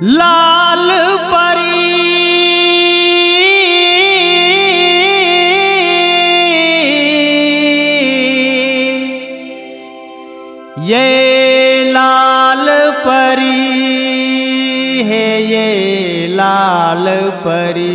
लाल परी ये लाल परी है ये लाल परी।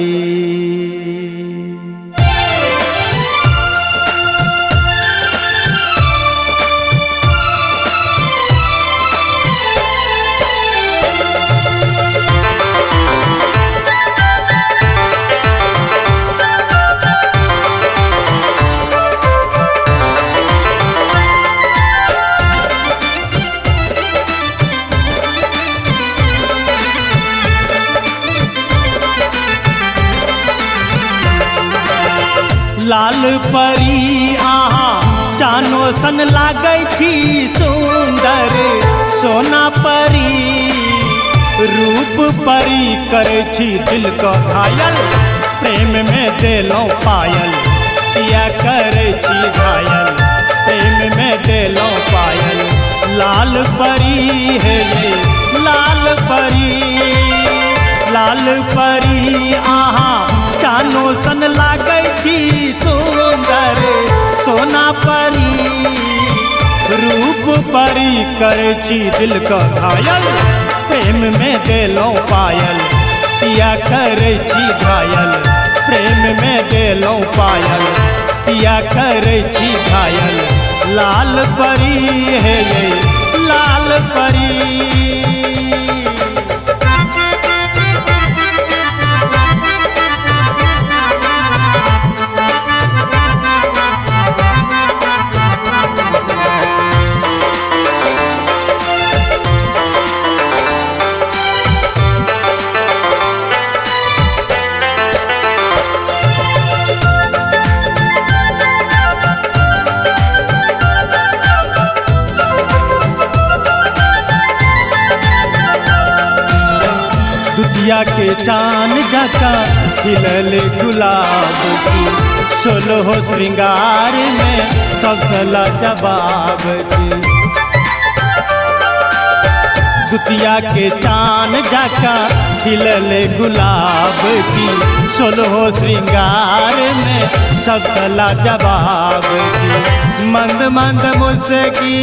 लाल परी आहा चानो सन लागै छी सुंदर सोना परी रूप परी करै छी दिल को घायल प्रेम में देलौं पायल किया करै छी घायल प्रेम में देलौं पायल। लाल परी है ये लाल परी लाल परी आहा चानो सन लागै छी सुंदर सोना परी रूप परी करै छी दिल को घायल प्रेम में देलौं पायल किया करै छी घायल प्रेम में देलौं पायल किया करै छी घायल। लाल परी है ये लाल परी। दुतिया के चान जका खिलल गुलाब की सोलहो श्रृंगार में सब लाजवाब की। दुतिया के चान जका खिलल गुलाब की सोलहो श्रृंगार में सब लाजवाब की। मंद मंद मुस्की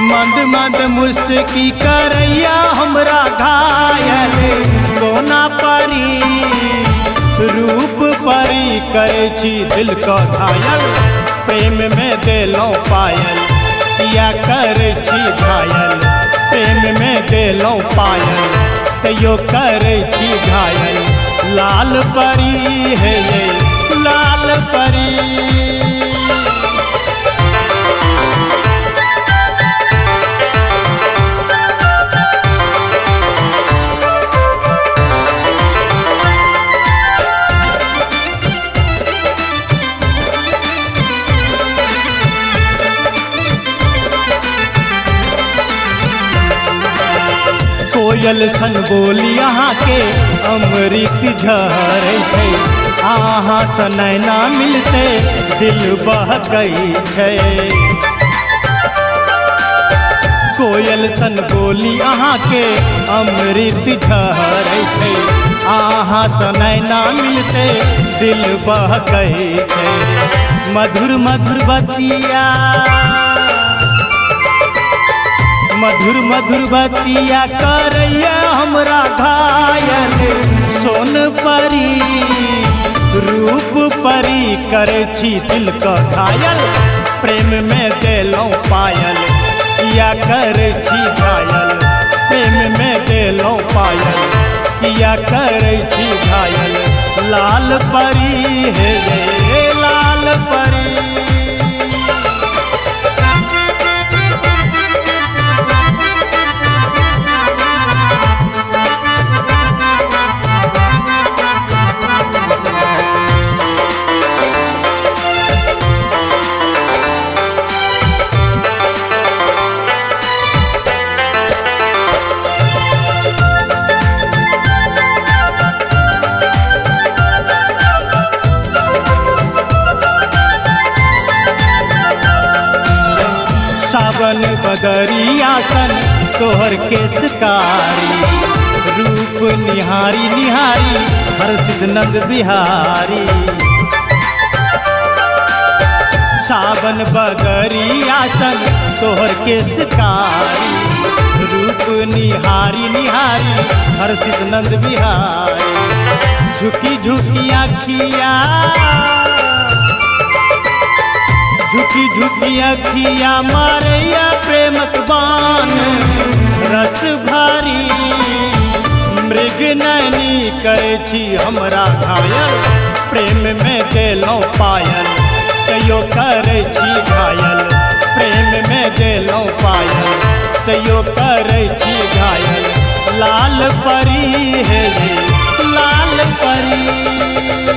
मंद मंद मुस्की करैया हमरा घायल सोना परी रूप परी करै छी दिल को घायल प्रेम में देलौं पायल किया करै छी घायल प्रेम में देलौं पायल तैयो करै छी घायल। लाल परी है ये लाल परी। कोयल सन बोली अहाँ के अमृत झरै छै अहाँ सँ नैना मिलते दिल बहकै छै। कोयल सन बोली अहाँ के अमृत झरै छै अहाँ सँ नैना मिलते दिल बहकै छै। मधुर मधुर बतिया मधुर मधुर बतिया करैया हमरा घायल सोन परी रूप परी करै छी दिल को घायल प्रेम में देलौं पायल किया करै छी घायल प्रेम में देलौं पायल किया करै छी घायल। लाल परी है ये लाल परी। सावन बदरिया सन तोहर केसकारी, रूप निहारी निहारी हर्षित नंद बिहारी। सावन बदरी आसन तोहर केसकारी, रूप निहारी निहारी हर्षित नंद बिहारी। झुकी झुकी अखिया, झुकी झुकी अखिया मारैया प्रेमक बान, रस भारी मृग नैनी करै छी हमरा घायल, प्रेम में देलहुँ पायल तैयो करै छी घायल, प्रेम में देलहुँ पायल तैयो करै छी घायल। लाल परी हे लाल परी।